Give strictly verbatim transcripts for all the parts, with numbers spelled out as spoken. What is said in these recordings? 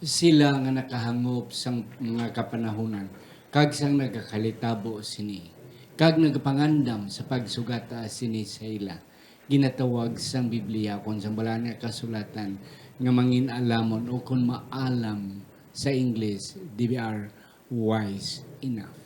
Sila nga nakahangop sang mga kapanahunan, kag sang nagakalitabo sini, kag nagapangandam sa pagsugata sini sa ila, ginatawag sang Biblia kon sang Balaan nga Kasulatan nga mangin-alamon, o kon maalam sa Ingles, they are wise enough.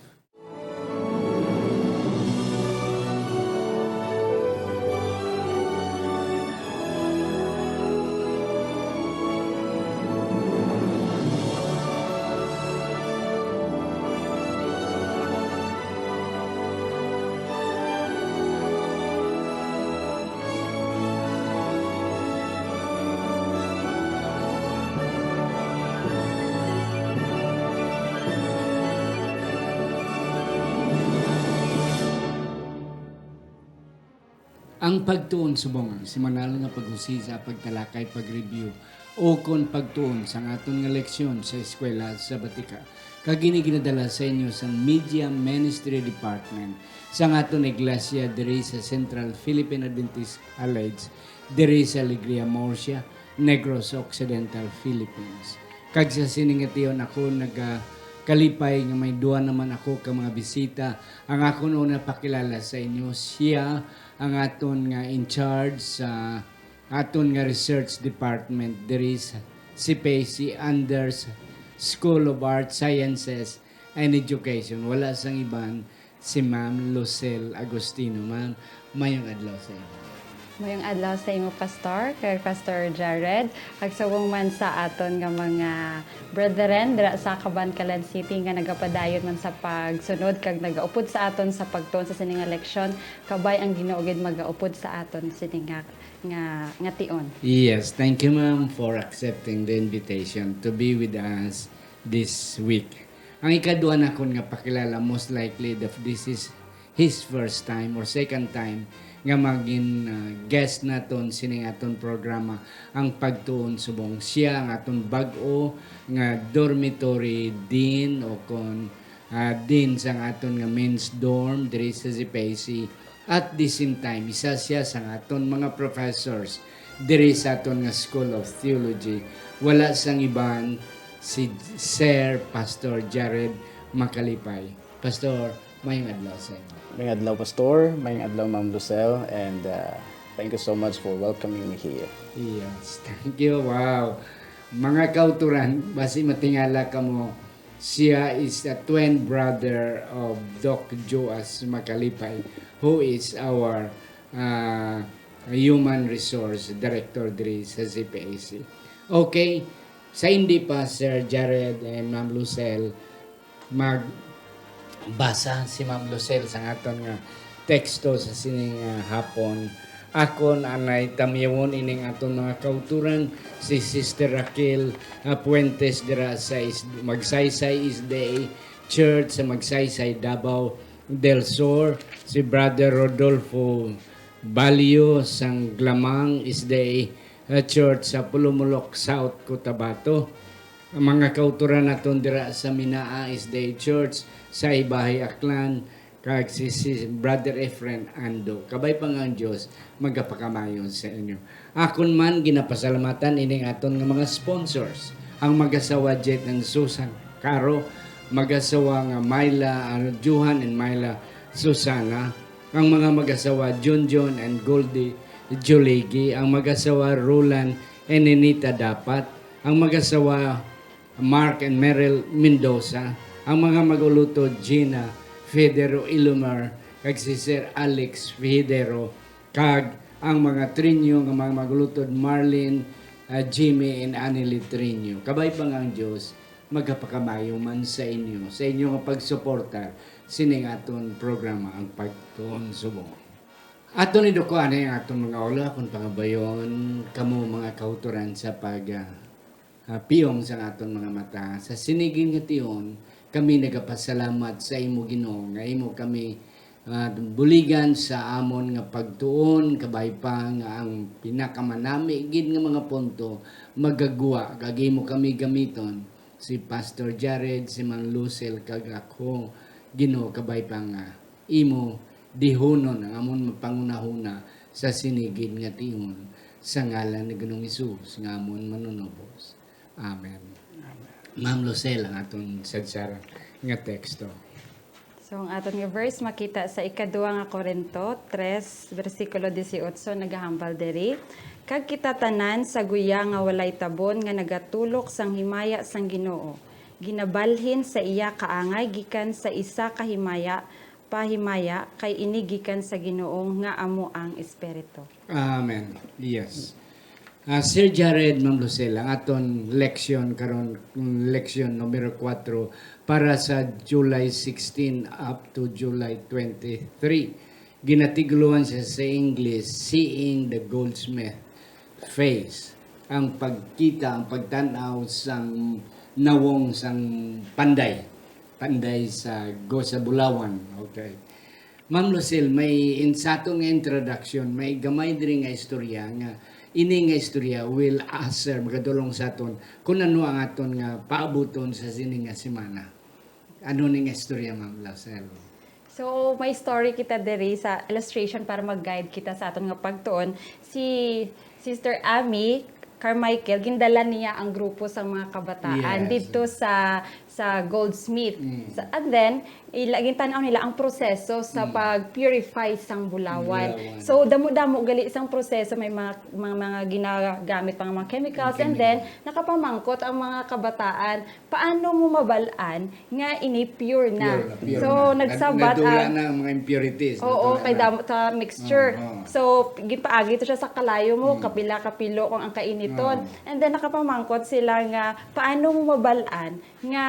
Ang pagtuon subong ang semanal nga pag-usisa, pagtalakay, pag-review, o kon pagtuon sang aton nga leksyon sa eskwela sa Batika. Kag ini ginadala sa inyo sang Media Ministry Department sang aton iglesia diri sa Central Philippine Adventist Alliance diri sa Alegria, Murcia, Negros Occidental, Philippines. Kag sa sini nga tion ako nagakalipay nga may duha naman ako ka mga bisita. Ang akon una pakilala sa inyo, siya ang aton nga in charge sa aton nga research department diri sa CPAC under sa School of Arts, Sciences, and Education. Wala sang iban, si Ma'am Lucel Agustino. Ma'am, mayong adlaw sa inyo. Mayong adlaw sa imo, Pastor, kay Pastor Jared, kag subong man sa aton nga mga brethren dira sa Kabankalan City nga nagapadayon man sa pagsunod kag nagaupod sa aton sa pagtuon sa sini nga leksyon. Kabay ang Ginoo gid magaupod sa aton sini nga, nga, nga tion. Yes, thank you, ma'am, for accepting the invitation to be with us this week. Ang ikaduha nakon nga pakilala, most likely, the, this is his first time or second time nga magin, ah, guest naton sining aton programa, ang Pagtuon Subong. Siya ang aton bag-o nga dormitory dean, o kon, ah, dean sang aton nga men's dorm diri sa CPAC. At the same time, isa siya sang aton mga professors diri sa aton nga School of Theology. Wala sang iban, si Sir Pastor Jared Macalipay. Pastor, mayong adlaw sa inyo. Mayong adlaw, Pastor. Mayong adlaw, Ma'am Lucel. And, uh, thank you so much for welcoming me here. Yes, thank you. Wow. Mga kauturan, basi matingala kamo, siya is a twin brother of Doc Joas Macalipay, who is our, uh, human resource director diri sa CPAC. Okay, sa hindi pa, Sir Jared and Ma'am Lucel, magbasa si Ma'am Lucel sa aton nga teksto sa sining, ah, hapon. Akon anay tamyawon ining aton mga kauturan, si Sister Raquel, ah, Puentes dira sa Is-, Magsaysay SDA Church sa Magsaysay, Davao del Sur, si Brother Rodolfo Balyo sang Glamang SDA, ah, Church sa Pulumulok, South Cotabato. Ang mga kauturan naton dira sa Minaa SDA Church sa Ibahay, Aklan, kag si, si Brother Efren Ando. Kabay pa nga ang Dios magapakamayo sa inyo. Akon man ginapasalamatan ining aton nga mga sponsors, ang mag-asawa Jet and Susan Caro, mag-asawa nga Myla, ano, Johan and Myla Susana, ang mga mag-asawa Junjun and Goldie Joligi, ang mag-asawa Roland and Ninita Dapat, ang mag-asawa Mark and Meryl Mendoza, ang mga mag-ulutod Gina Federo Ilumar, kag si Sir Alex Federo, kag ang mga Trinyo nga mga mag-ulutod Marlene, ah, Jimmy, and Annelie Trinyo. Kabay pa nga ang Dios magapakamayo man sa inyo, sa inyo nga pagsuportar sining aton programa, ang Pagtuon Subong. Aton iduko ani ang aton mga ulo, akon pangabayon kamo mga kauturan sa pag, ah, ah, piyong sang aton mga mata. Sa sini gid nga tion, kami nagapasalamat sa imo, Ginoo, nga imo kami, ah, buligan sa amon nga pagtuon, kabay pa nga ang pinakamanami gid nga mga punto magagwa kag imo kami gamiton, si Pastor Jared, si Ma'am Lucel, kag ako, Ginoo, kabay pa nga imo dihunon ang amon mapanghunahuna sa sini gid nga tion, sa ngalan ni Ginoong Hesus nga amon Manunubos. Amen. Ma'am Lucel, ang aton sadsaran nga teksto. So, ang aton nga verse makita sa Ikadua nga Corinto tres, bersikulo dieciocho, nagahambal diri, "Kag kita tanan saguya nga walay tabon nga nagatulok sang himaya sang Ginoo, ginabalhin sa iya kaangay gikan sa isa ka himaya pa himaya, kay ini gikan sa Ginoo nga amo ang Espiritu." Amen. Yes. Ah, Sir Jared, Ma'am Lucel, ang aton leksyon karon, mm, leksyon numero kuwatro para sa July sixteen up to July twenty-three. Ginatiguloan siya sa English, Seeing the Goldsmith Face. Ang pagkita, ang pagtan-aw sang nawong sang panday. Panday sa go sa bulawan. Okay. Ma'am Lucille, may in-, sa aton nga introduction, may gamay diri nga istorya nga ini nga istorya will answer, magadulong sa aton kung ano ang aton nga paabuton sa sini nga semana. Ano ni nga istorya, Ma'am Lucille? So, may story kita diri sa illustration para mag-guide kita sa aton nga pagtuon. Si Sister Amy Carmichael, gindala niya ang grupo sa mga kabataan Yes. didto sa, sa Goldsmith. Mm. Sa, and then, ila, gintan-aw nila ang proseso sa Mm. pag-purify sang bulawan. Bulawan. So, damo-damo gali sang proseso, may mga, mga, mga ginagamit pa nga mga chemicals, Ang and then, chemical. nakapamangkot ang mga kabataan, paano mo mabal-an nga ini pure na? Pure na, pure So, na. nagsabat Nad-, nadula ang na ang mga impurities, Oo, nadula kay na. damo sa mixture. Oo, oo. So, gipaagi to siya sa kalayo mo, Mm. kapila ka pilo kung ang kainiton. Oo. And then, nakapamangkot sila nga, paano mo mabal-an nga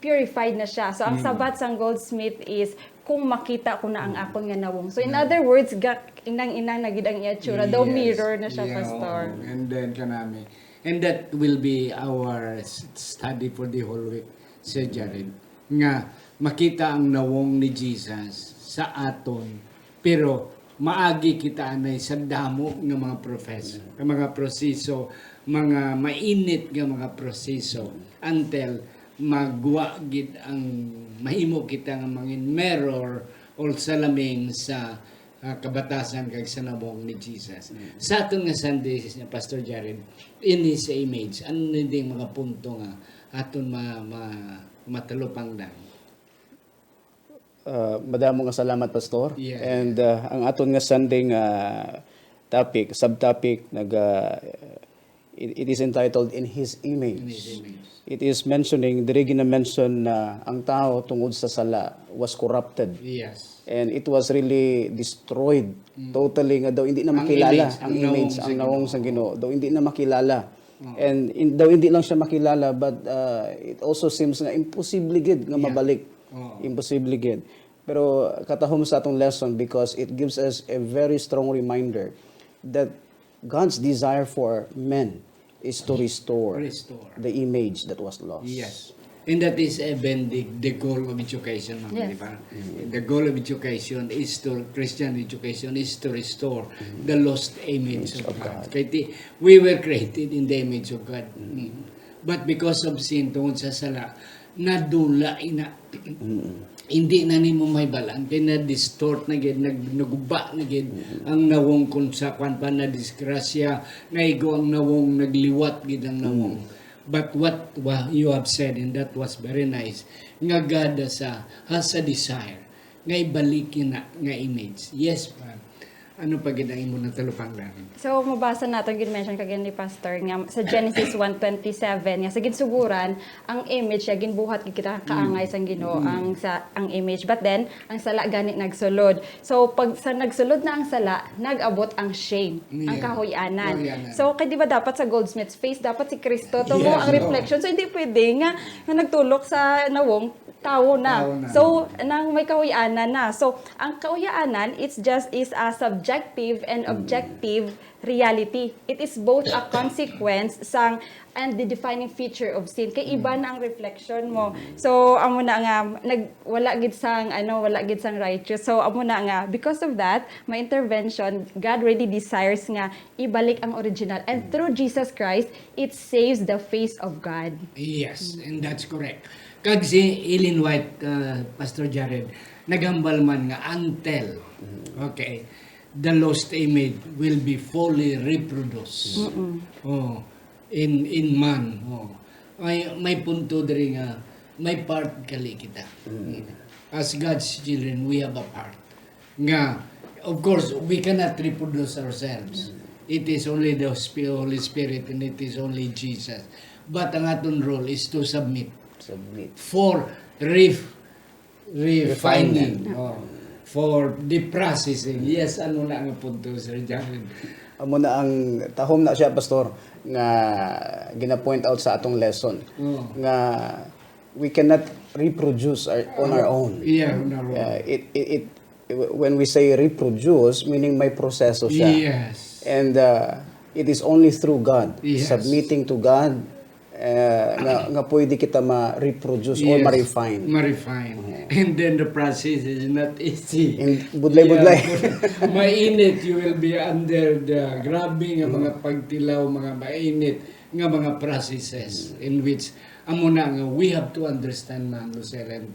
purified na siya? So, ang Mm. sabat sang Goldsmith is, "Kung makita ko na ang Mm. akon nga nawong." So, in Mm. other words, ga-, inang-inang na gid ang iya tsura. Daw Yes. mirror na siya, Yeah, Pastor. oo. And then, kanami. And that will be our s-, study for the whole week, Sir Jared. Nga makita ang nawong ni Jesus sa aton, pero maagi kita anay sa damo nga mga profes-, nga mga proseso, mga mainit nga mga proseso, until magwa gid ang, mahimo kita nga mangin mirror or salamin sa, ah, kabatasan kag sa nawong ni Jesus. Mm. Sa aton nga Sunday, Pastor Jared, ini sa image, ano ni ding mga punto nga aton ma-, ma-, matalupangdan? Ah, madamo nga salamat, Pastor. Yeah. And, ah, ang aton nga Sunday nga topic, subtopic, nag, ah, it, it is entitled In His Image. In His Image. It is mentioning, diri gina-mention na ang tao tungod sa sala was corrupted. Yes. And it was really destroyed Mm. totally, nga daw hindi na Ang makilala image, ang ang image, nawong ang sa nawong Ginoo. sa Ginoo. Daw hindi na makilala. Oo. And in, daw hindi lang siya makilala, but, uh, it also seems nga imposible gid nga Yeah. mabalik. Oo. Imposible gid. Pero katahom sa atong lesson, because it gives us a very strong reminder that God's desire for men is to restore Restore. the image that was lost. Yes. And that is even the, the goal of education, Ma'am, Yes. di ba? Mm. The goal of education is to, Christian education is to restore Mm. the lost image Image of of God. God. Kay ti-, we were created in the image of God. Mm. But because of sin, tungod sa sala, nadula ina. Mm. Hindi na nimo mahibalaan, kay na-distort na gid, nag-, naguba na gid Mm. ang nawong, kung sa kwan pa, na disgrasya, naigo ang nawong, nagliwat gid ang nawong. Mm. But what wa-, you have said, and that was very nice, nga God has a, has a desire nga ibalik ina nga image. Yes, pa. Ano pa gid ang imo natalupangdan? So, mabasa naton, gid-mention kagina ni Pastor, nga sa Genesis one twenty-seven, nga sa ginsuguran, ang image siya, ginbuhat gid kita kaangay Mm. sang Ginoo, Mm. ang sa, ang image. But then, ang sala gani nagsulod. So, pag sa nagsulod na ang sala, nag-abot ang shame, ang Yes. kahuy-anan. Kahuy-anan. So, kay di ba dapat sa goldsmith's face, dapat si Kristo to mo Yes, ang oo. reflection. So, hindi pwede nga, nga nagtulok sa nawong, tawo na. Tawo na. So, nang may kahuy-anan na. So, ang kahuy-anan, it's just is a subjective and Mm. objective reality. It is both a consequence sang, and the defining feature of sin. Kay iba Mm. na ang reflection mo. Mm. So, amo na nga, nag-, wala gid sang, ano, wala gid sang righteous. So, amo na nga, because of that, my intervention, God really desires nga ibalik ang original. And Mm. through Jesus Christ, it saves the face of God. Yes, Mm. and that's correct. Kag si Ellen White, uh, Pastor Jared, naghambal man nga until, Mm. okay, the lost image will be fully reproduced. Mm-mm. Oh. in in man. Oh. May may punto diri nga may part gali kita. As God's children, we have a part. Nga, of course, we cannot reproduce ourselves. It is only the Spi- Holy Spirit and it is only Jesus. But ang aton role is to submit Submit. for ref refining, Refinement. Oh, for the processing. Yes, ano na ang punto, Sir Jared? Amo na ang tahom na siya, Pastor, nga gina-point out sa atong lesson, Oh. nga we cannot reproduce our, on our own. Yeah, on our own. Uh, it, it, it, when we say reproduce, meaning may proseso siya. Yes. And uh, it is only through God, Yes. submitting to God, eh, nga, nga pwede kita ma-reproduce or Yes. ma-refine. Ma-refine. And then the process is not easy. And budlay-budlay. Yeah, but mainit, you will be under the grabe nga mga pagtilaw, mga mainit nga mga processes in which amo na nga we have to understand, Ma'am Lucille and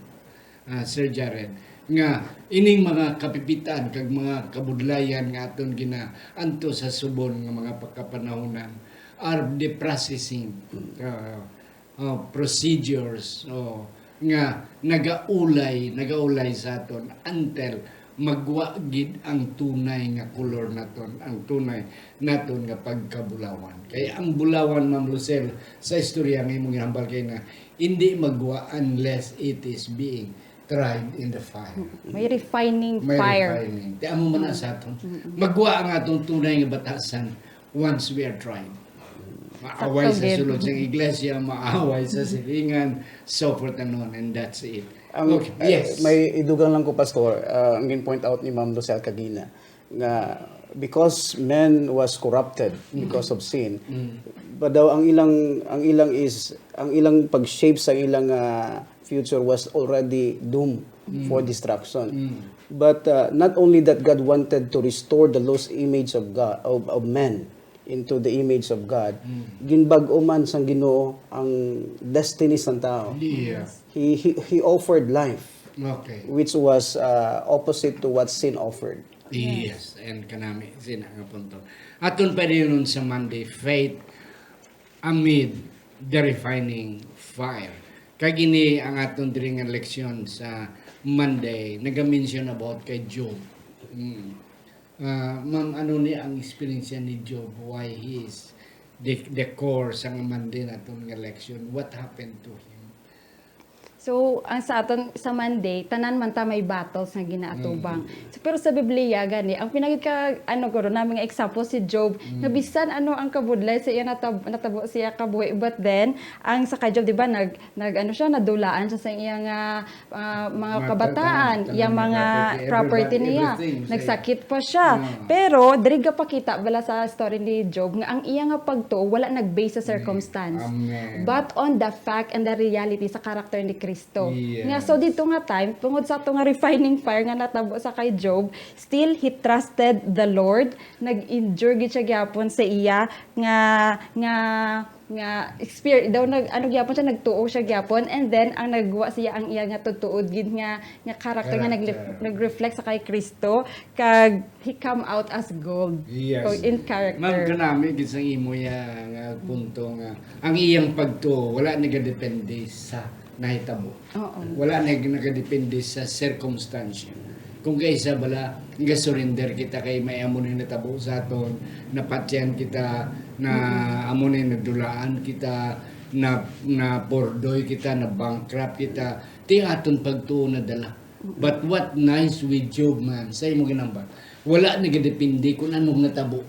ah, Sir Jared, nga ining mga kapipitan kag mga kabudlayan nga aton ginaanto sa subon nga mga pagkapanahonan are the processing, ah, ah, procedures, oh, nga nagaulay, nagaulay sa aton until magwa gid ang tunay nga kolor naton, ang tunay naton nga pagkabulawan. Kay ang bulawan, Ma'am Lucille, sa istorya nga imong ginhambal kay na hindi magwa unless it is being tried in the fire. May refining May fire. refining. Ti amo man na sa aton. Magwa ang atong tunay nga batasan once we are tried. Maaway Sakto sa gid. sulod sa iglesia, maaway sa silingan, so forth and on, and that's it. Ang, Okay, uh, yes. may idugang lang ko, Pastor, uh, ang gin-point out ni Ma'am Lucille kagina, nga because man was corrupted because of sin, but daw ang ilang, ang ilang is, ang ilang pag-shape sa ilang, uh, future was already doomed for destruction. But, uh, not only that, God wanted to restore the lost image of God, of, of men into the image of God. Ginbag-o man sang Ginoo ang destiny sang tao. Yes. He, he, he offered life, Okay. which was, uh, opposite to what sin offered. Yes, and kanami, sina nga punto. Aton pa rin sa Monday, faith amid the refining fire. Kag ini ang aton diri nga leksyon sa Monday, naga-mention about kay Job. Mm. Ah, ma'am, ano ni ang eksperyensya ni Job? Why he is the, the core sa nga Monday naton nga leksyon? What happened to him? So, ang sa aton sa Monday, tanan man ta may battles nga ginaatubang. Mm. So, pero sa Biblia gani, ang pinagka ano ko ron, namin nga example si Job, Mm. nga bisan ano ang kabudlay sa iya natab- natabo siya kabuhi, but then ang sa kay Job, di ba, nag nag ano siya, nadulaan siya sa iya nga, ah, mga Mga kabataan, tanan, iya tanan, mga mga property, property every- niya. everything sa iya. Nagsakit pa siya. Mm. Pero diri gapakita bala sa story ni Job nga ang iya nga pagtuo wala nag-base sa Mm. circumstance, Amen. but on the fact and the reality sa character ni Kristo. Yes. Nga, so dito nga time, tungod sa ato nga refining fire nga natabo sa kay Job, still he trusted the Lord. Nag-endure gid siya gyapon sa iya nga, nga, nga experience daw, nag ano gyapon siya, nagtuo siya gyapon, and then ang nagwa siya ang iya nga tutuod gid nga, nga character nga nag- Character. nag-reflect sa kay Kristo, kag he come out as gold. Yes. So, in character. Ma'am, kanami gid sang imo ya nga punto nga ang iyang pagtuo wala nagadepende sa nahitabo. Oo. Wala na nagadepende sa circumstance. Kung kaisa bala, nga surrender kita kay may amo ni natabo sa aton, napatyan kita, na Mm. amo ni nadulaan kita, na, na pordoy kita, na bankrupt kita, ti aton pagtuo na dala. But what nice with Job, man, sa imong ginambal, wala nagadepende kung anong natabo.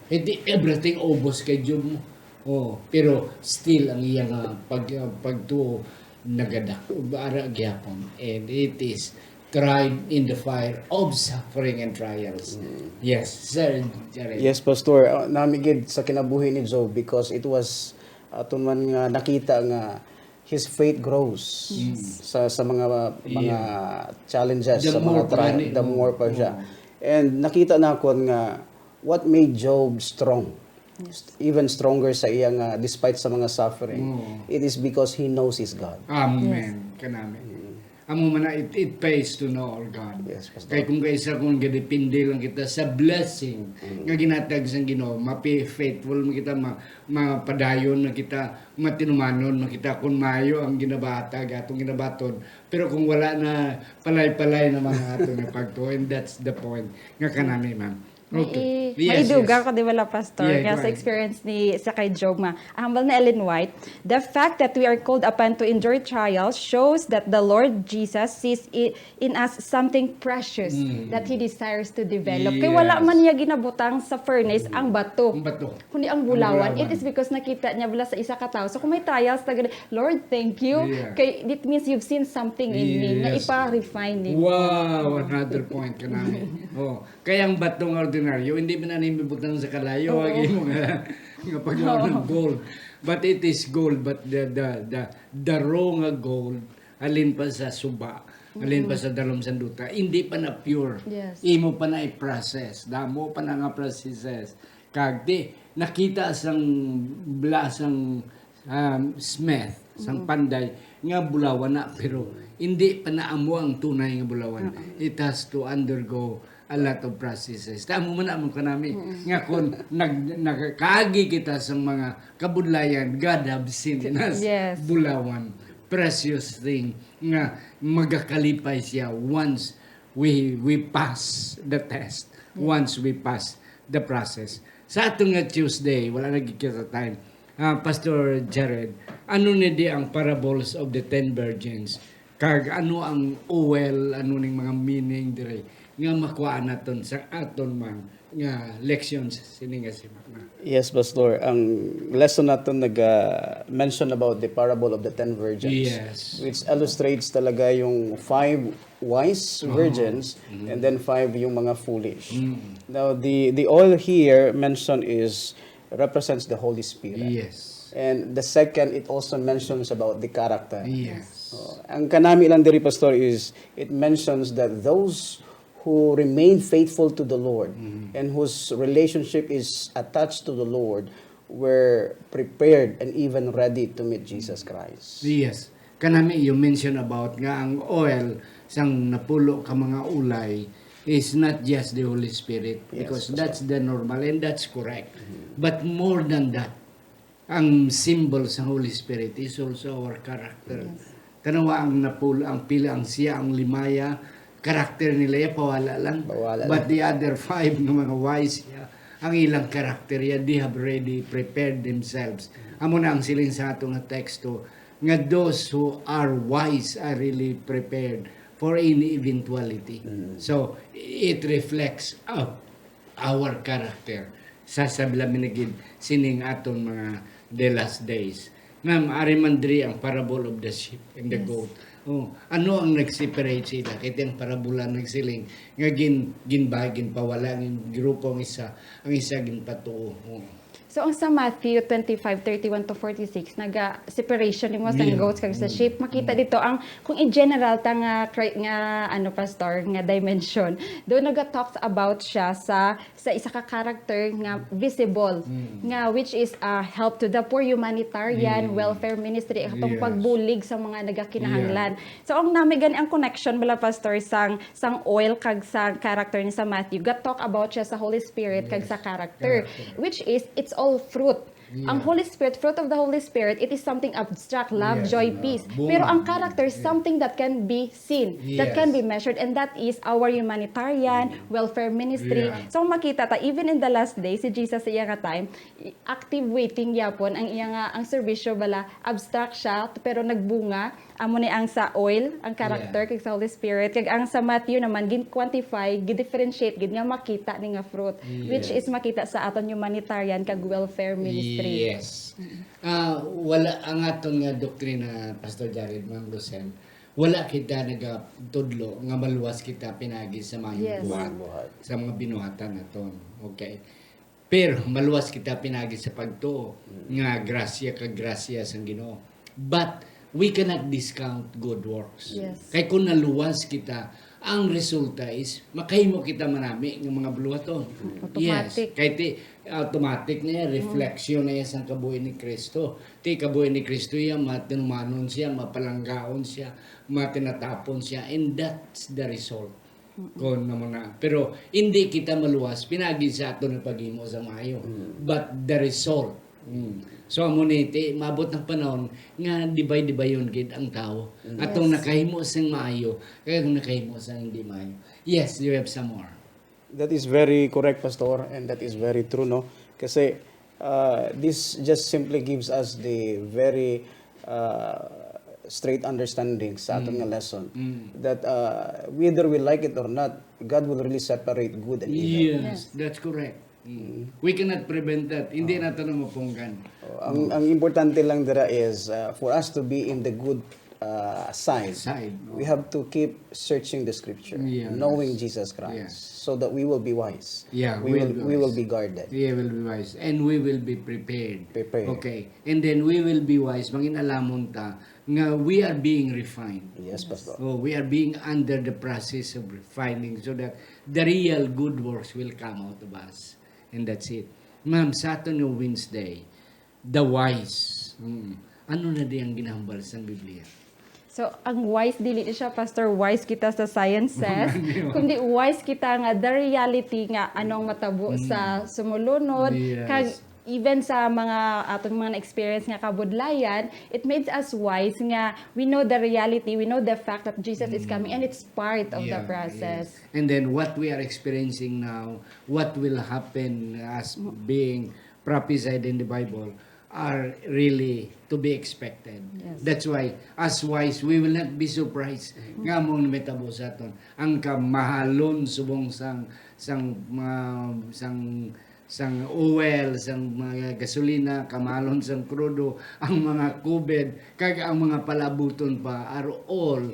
Hindi everything ubos kay Job mo. Oh, pero still ang iya nga pag, uh, pagtuo nagadak-, ara gyapon. And it is tried in the fire of suffering and trials. Mm. Yes, Sir Jared. Yes, Pastor. Uh, nami gid sa kinabuhi ni Job because it was aton man nga nakita nga his faith grows Mm. sa, sa mga, mga Yeah. challenges, The sa mga more trial, planning the mo. more pa siya. Oo. And nakita naton nga what made Job strong, Yes. even stronger sa iya nga despite sa mga suffering, Oo. it is because he knows his God. Amen. Yes. Kanami. Mm. Amo man na, it, it pays to know our God. Yes, Pastor. Kay kung kaisa, kung gadepende lang kita sa blessing nga ginatag sang Ginoo, mapi faithful man kita, ma, mapadayon man kita, matinumanon man kita kung maayo ang ginabahatag atong ginabaton. Pero kung wala na, palay-palay na mga ato nga pagtuo, and that's the point nga kanami, ma'am. Okay. May, Yes, may dugang yes. ko, di ba, la, Pastor? Yeah, Nga go sa ahead. Experience ni sa kay Job nga, ang hambal ni Ellen White, "The fact that we are called upon to endure trials shows that the Lord Jesus sees i- in us something precious Mm. that He desires to develop." Kay wala Yes. man niya ginabutang sa furnace ang bato. Ang bato. Kundi ang Ang bulawan. bulawan. It is because nakita niya bala sa isa ka tawo. So kung may trials na gani, "Lord, thank you." Yeah. Kay it means you've seen something in me nga Yes. ipa-refine nimo. Wow, another point kanami. Oh, kaya ang bato nga ordinaryo, hindi man ani mabutang sa kalayo, Oo. Agi mo nga, nga paglawan ng gold. But it is gold, but the, the, the, the raw nga gold, halin pa sa suba, halin pa sa dalom sang duta, hindi pa na pure. Yes. Imo pa na i-process, damo pa na nga processes. Kag di, nakita sang blasang um, Smith, sang panday, nga bulawan na, pero hindi pa na amo ang tunay nga bulawan. It has to undergo a lot of processes. Tamo man amo kanami nga kung nag, nagkagi kita sa mga kabudlayan, God have seen in us Yes. bulawan, precious thing nga magakalipay siya once we we pass the test, once we pass the process. Sa ato nga Tuesday, wala na gid kita time. Ah, Pastor Jared, ano ni di ang parables of the ten virgins? Kag ano ang oil, ano ning mga meaning diri nga makuha naton sa aton man nga leksyon sini nga semana? Yes, Pastor. Ang lesson naton nag-mention about the parable of the ten virgins, Yes. which illustrates talaga yung five wise virgins and then five yung mga foolish. Now, the the oil here mentioned is represents the Holy Spirit. Yes. And the second, it also mentions about the character. Yes. So, ang kanami lang diri, Pastor, is it mentions that those who remain faithful to the Lord and whose relationship is attached to the Lord were prepared and even ready to meet Jesus Christ. Yes. Kanami, you mentioned about nga ang oil sang napulo ka mga ulay is not just the Holy Spirit, Yes, because Pastor. That's the normal and that's correct. But more than that, ang symbol sa Holy Spirit is also our character. Tanawa ang napul ang pila ang siya ang limaya, character nila ya pawala lang. Pawala But lang. The other five nga mga wise ya, ang ilang character ya, they have already prepared themselves. Amo na ang siling sa ato nga teksto nga those who are wise are really prepared for any eventuality. So it reflects of our character sa sabla minigid sining aton mga the last days. Nga ari man diri ang parable of the sheep and the goat. Oh, ano ang nag-separate sila? Kay ang parabola nagsiling nga gin ginbay ginpawala ang grupo ang isa, ang isa ginpatuo. Oh. So ang sa Matthew twenty-five thirty-one to forty-six, naga separation nimo sa Yeah. goats kag sa sheep. Makita dito ang kung in general ta nga cri- nga ano, Pastor, nga dimension, do naga talks about siya sa sa isa ka character nga visible, nga which is a help to the poor, humanitarian, welfare ministry, atong Yes. pagbulig sa mga nagakinahanglan. So ang nami gani ang connection bala, Pastor, sang sang oil kag sa character ni sa Matthew, ga talk about siya sa Holy Spirit kag sa character, Character. Which is it's all fruit. Ang Yeah. Holy Spirit, fruit of the Holy Spirit, it is something abstract, love, Yes. joy, Yeah. peace. Bunga. Pero ang character, Yeah. something that can be seen, that can Yes. be measured, and that is our humanitarian, welfare ministry. Yeah. So makita ta, even in the last days, si Jesus sa iya nga time, i- active waiting yapon ang iya nga, ang serbisyo bala, abstract siya, pero nagbunga. Amo ni ang sa oil, ang character, Yeah. kag sa Holy Spirit, kag ang sa Matthew naman, gin-quantify, gin-differentiate gid nga makita ni nga fruit, which Yes. is makita sa aton humanitarian kag welfare ministry. Yes. Ah, wala ang aton nga doktrina, Pastor Jared, Ma'am Rosel, wala kita nagatudlo nga maluwas kita pinagi sa mayong Yes. buhat, Buhat. sa mga binuhatan naton. Okay. Pero maluwas kita pinagi sa pagtuo nga grasya kag grasya sang Ginoo. But we cannot discount good works. Yes. Kay kung naluwas kita Ang resulta is, makahimo kita manami nga mga buluhaton. Automatic. Yes, kay ti, automatic na yan, reflection na yan sang kabuhi ni Kristo. Ti kabuhi ni Kristo yan, matinumanon siya, mapalanggaon siya, matinatapon siya, and that's the result. Kon amo na. Pero hindi kita maluwas pinagi sa aton nga paghimo sa maayo. But the result. Mm. So, amo ni, ti, maabot ang panahon nga dibay-dibayon gid ang tawo. Atong nakahimo sang maayo, kag ang nakahimo sang hindi maayo. Yes, you have some more. That is very correct, Pastor, and that is very true, no? Kasi, uh, this just simply gives us the very, uh, straight understanding sa aton nga lesson, that, uh, whether we like it or not, God will really separate good and evil. Yes, that's correct. Mm. We cannot prevent that. Hindi nato na mapunggan. Oh, ang, ang importante lang dira is, uh, for us to be in the good, uh, side, we have to keep searching the scripture, knowing Jesus Christ, so that we will be wise. Yeah, we will be wise. We will be guarded. We will be wise. And we will be prepared. Prepared. Okay. And then we will be wise. Mangin-alamon ta nga we are being refined. Yes, Pastor. Oh, we are being under the process of refining so that the real good works will come out of us. And that's it. Ma'am, sa aton nga Wednesday, the wise. Mm. Ano na di ang ginahambal sang Biblia? So, ang wise, dili ni siya, Pastor, wise kita sa sciences, kundi wise kita nga the reality nga anong matabo sa sumulunod, kag even sa mga aton mga na-experience nga kabudlayan, it makes us wise nga we know the reality, we know the fact that Jesus is coming, and it's part of the process. And then what we are experiencing now, what will happen as being prophesied in the Bible, are really to be expected. Yes. That's why, as wise, we will not be surprised nga amo ang namitabo sa aton. Ang kamahalon subong sang, sang, mga, sang, sang oil, sang mga gasolina, kamahalon sang krudo, ang mga COVID, kag ang mga palabuton pa are all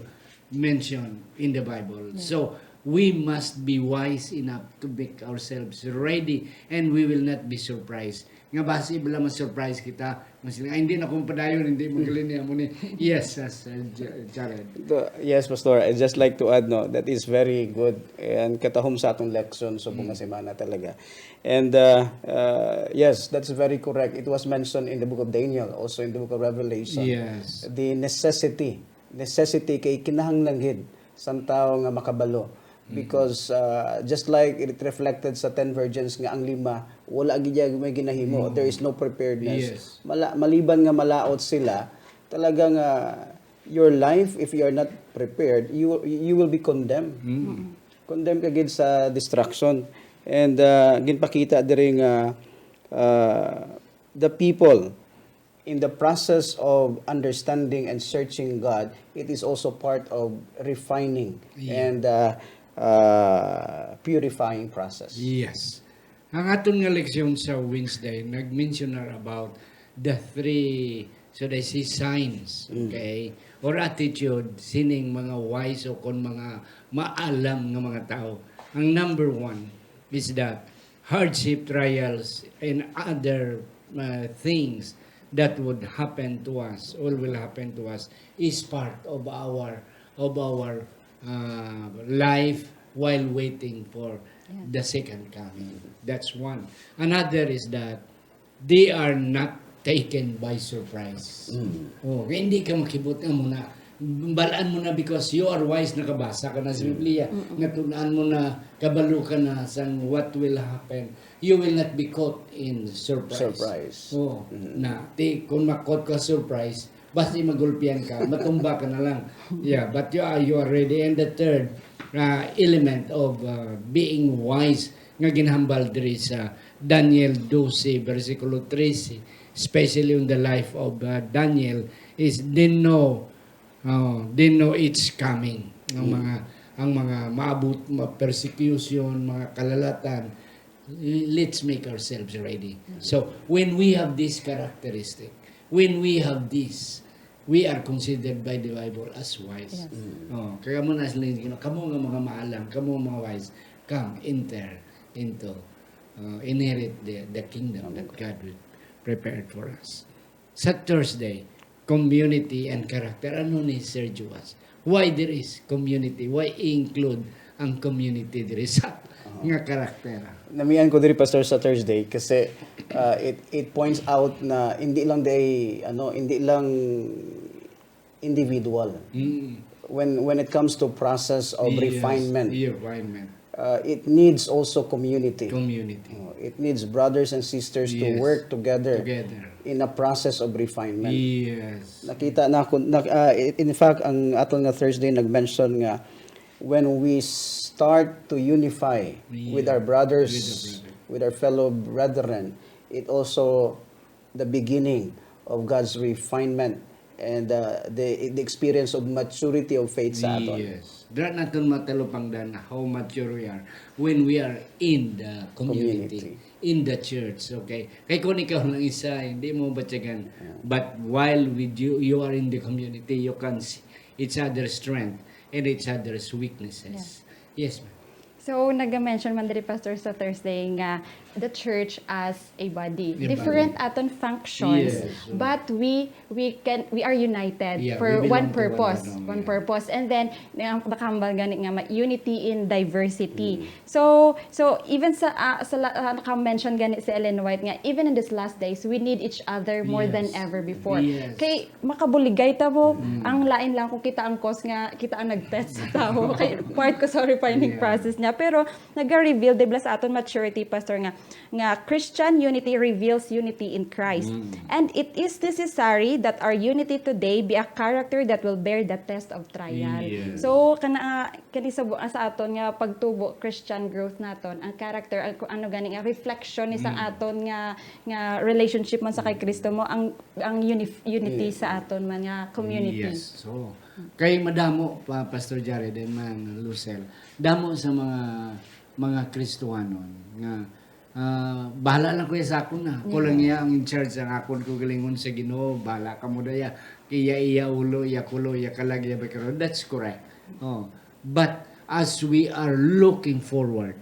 mentioned in the Bible. Yeah. So, we must be wise enough to make ourselves ready, and we will not be surprised. Nga basi bala ma-surprise kita, nga sila, "Ay, hindi na kong padayon, hindi magaling niya mo ni." Yes, yes, uh, J-, Jared. The, yes, Pastor, I'd just like to add, no, that is very good and katahom sa atong leksyon sa bunga semana talaga. And, uh, uh, yes, that's very correct. It was mentioned in the book of Daniel, also in the book of Revelation. Yes. The necessity, necessity kay kinahanglan gid sang tawo nga makabalo. Because, uh, just like it reflected sa ten virgins nga ang lima, wala gid may ginahimo. There is no preparedness. Yes. Mala-, maliban nga malaot sila, talaga nga your life, if you are not prepared, you, you will be condemned. Condemned ka gid sa destruction. And, uh, ginpakita diri nga, uh, the people in the process of understanding and searching God, it is also part of refining and, uh, uh, purifying process. Yes. Ang aton nga leksyon sa Wednesday, nag-mention na about the three, so they say signs, okay, or attitude sining mga wise o kon mga maalam nga mga tawo. Ang number one is that hardship, trials, and other, uh, things that would happen to us, all will happen to us, is part of our, of our, uh, life while waiting for the second coming. That's one. Another is that they are not taken by surprise. Oh, kaya hindi ka makibot nga muna. Balaan mo na because you are wise, nakabasa ka na sa Biblia, natun-an mo na, kabalo ka na sang what will happen. You will not be caught in surprise. Surprise. Oh, na, ti, kung ma-caught ka surprise, basta magulpian ka, matumba ka na lang. Yeah, but you are, you are ready. And the third, uh, element of, uh, being wise nga ginhambal diri sa Daniel doce, bersikulo trese, especially on the life of, uh, Daniel, is they know, uh, they know it's coming. Ang mga, ang mga maabot, ma-, persecution, mga kalalatan, let's make ourselves ready. So, when we have this characteristic, when we have this, we are considered by the Bible as wise. Yes. Oh, kaya mo na sila, you know, kamo nga mga maalam, kamo nga mga wise, come, enter into, uh, inherit the, the kingdom that God will prepared for us. Sa Thursday, community and character. Ano ni Sir Juas? Why there is community? Why include ang community diri sa nga karakter? Namian ko diri, Pastor, sa Thursday kasi uh, it it points out na hindi lang day ano hindi lang individual. Mm. When when it comes to process of Yes, refinement, refinement. uh, it needs also community. Community. Uh, it needs brothers and sisters to Yes. Work together Together. In a process of refinement. Yes. Nakita na ako, na, uh, in fact, ang aton nga Thursday nag-mention nga when we start to unify Yeah. With our brothers, With the brother. With our fellow brethren, it also the beginning of God's refinement and uh, the the experience of maturity of faith sa aton. Yes. Dira naton matalupangdan how mature we are when we are in the community, Community. In the church, okay? Kay kung ikaw lang isa, hindi mo batyagan. But while with you, you are in the community, you can see each other's strength and each other's weaknesses. Yes, ma'am. So, nag-mention man diri, Pastor, sa Thursday nga the church as a body. A body. Different aton functions, Yes. But we we can we are united Yeah, for we belong one to purpose, one another, one yeah. Purpose. And then, ang nakahambal gani nga ma- unity in diversity. So, so even sa ah, sa la- ah, naka-mention gani si Ellen White nga even in these last days, we need each other more than Yes. Ever before. Yes. Kay makabuligay ta mo, ang lain lang kung kita ang cause nga kita ang nag-test sa tao. Kay part ko sa refining Yeah. Process niya. Pero nag-reveal, di ba, sa aton maturity, Pastor, nga nga Christian unity reveals unity in Christ. And it is necessary that our unity today be a character that will bear the test of trial. Yes. So, kana, kani sa, bu- sa aton nga pagtubo, Christian growth naton, ang character, ang, ano gani nga reflection ni sa aton nga nga relationship man sa kay Kristo mo, ang ang unif- unity sa aton man nga community. Yes. So, kay madamo pa, Pastor Jared and Ma'am Lucel, damo sa mga mga Kristohanon nga ah, bahala lang ko iya sa akon na. Ako lang iya ang in charge, ang akon ko galingon sa Ginoo, bahala ka mo daya. Iya iya ulo, iya kulo, iya kalag, iya bakero. That's correct. Oh. But as we are looking forward,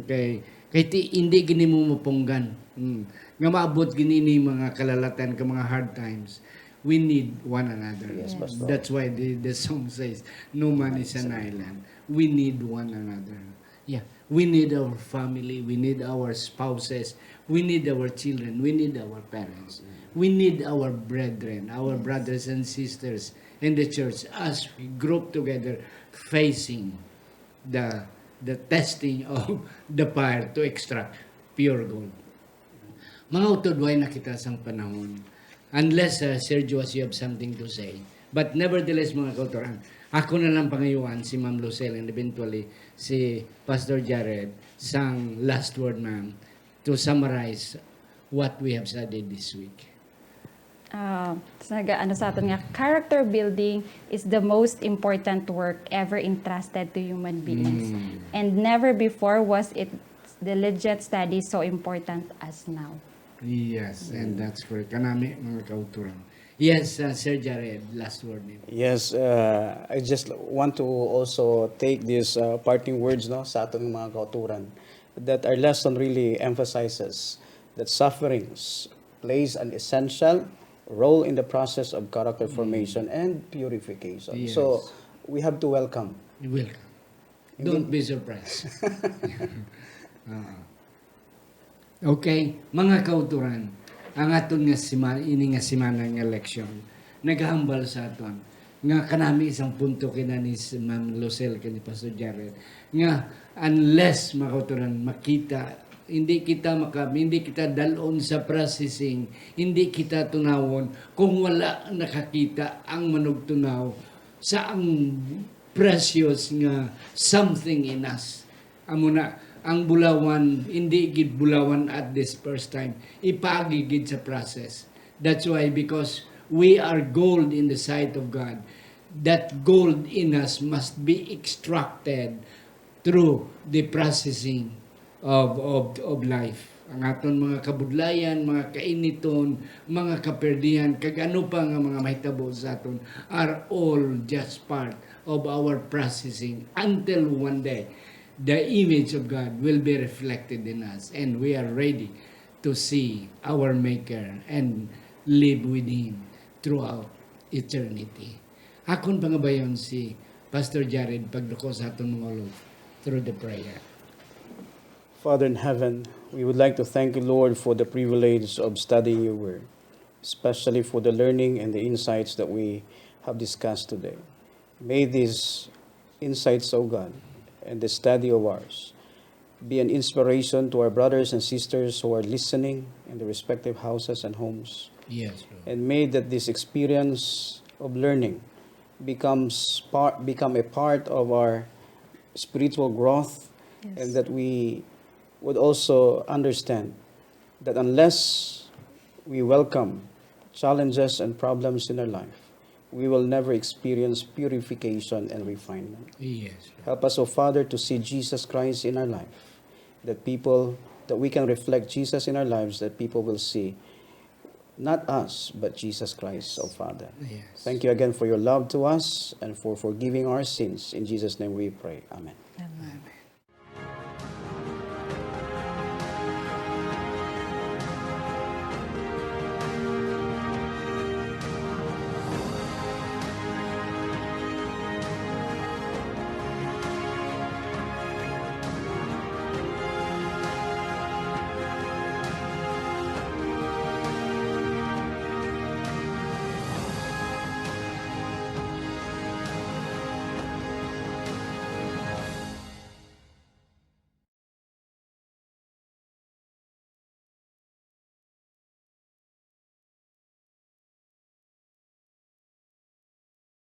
okay, kay ti, hindi gini mo mapunggan. Mm. Nga maabot gini ni mga kalalatan ka mga hard times. We need one another. Yes, Pastor. That's why the, the song says, "No man is an island." We need one another. Yeah, we need our family, we need our spouses, we need our children, we need our parents, we need our brethren, our brothers and sisters in the church as we group together facing the the testing of the fire to extract pure gold. Mga utod, way na kita sang panahon. Unless, uh, Sir Joas, you have something to say. But nevertheless, mga kautoran, ako na lang pangayuan si Ma'am Lucille and eventually si Pastor Jared sang last word, ma'am, to summarize what we have studied this week. Ah, sa naga-, ano sa aton nga, character building is the most important work ever entrusted to human beings. And never before was it diligent study so important as now. Yes, and that's for kanami, mga kautoran. Yes, uh, Sir Jared, last word nimo. Yes, uh, I just want to also take these uh, parting words, no, sa aton mga kauturan, that our lesson really emphasizes that sufferings plays an essential role in the process of character formation and purification. Yes. So, we have to welcome. You're welcome. Don't be surprised. Oo. Okay, mga kauturan, ang aton nga sima-, ini nga simana nga leksyon nagahambal sa aton nga kanami isang punto kina ni s-, Ma'am Lucille kay ni Pastor Jared, nga unless, mga kauturan, makita, hindi kita maka-, hindi kita dalon sa processing, hindi kita tunawon kung wala nakakita ang manugtunaw sa ang precious nga something in us. Amo na, ang bulawan, hindi gid bulawan at this first time. Ipaagi gid sa process. That's why, because we are gold in the sight of God, that gold in us must be extracted through the processing of, of, of life. Ang aton mga kabudlayan, mga kainiton, mga kaperdihan, kag ano pa nga mga mahitabo sa aton are all just part of our processing until one day the image of God will be reflected in us and we are ready to see our Maker and live with Him throughout eternity. Akon pangabayon si Pastor Jared, pagduko sa aton mga ulog through the prayer. Father in heaven, we would like to thank you, Lord, for the privilege of studying your word, especially for the learning and the insights that we have discussed today. May these insights, O God, and the study of ours be an inspiration to our brothers and sisters who are listening in their respective houses and homes. Yes, Lord. And may that this experience of learning becomes part become a part of our spiritual growth, Yes. and that we would also understand that unless we welcome challenges and problems in our life, we will never experience purification and refinement. Yes, Lord. Help us, O Father, to see Jesus Christ in our life, that people that we can reflect Jesus in our lives, that people will see not us, but Jesus Christ, O Father. Yes. Thank you again for your love to us and for forgiving our sins. In Jesus' name we pray. Amen. Amen.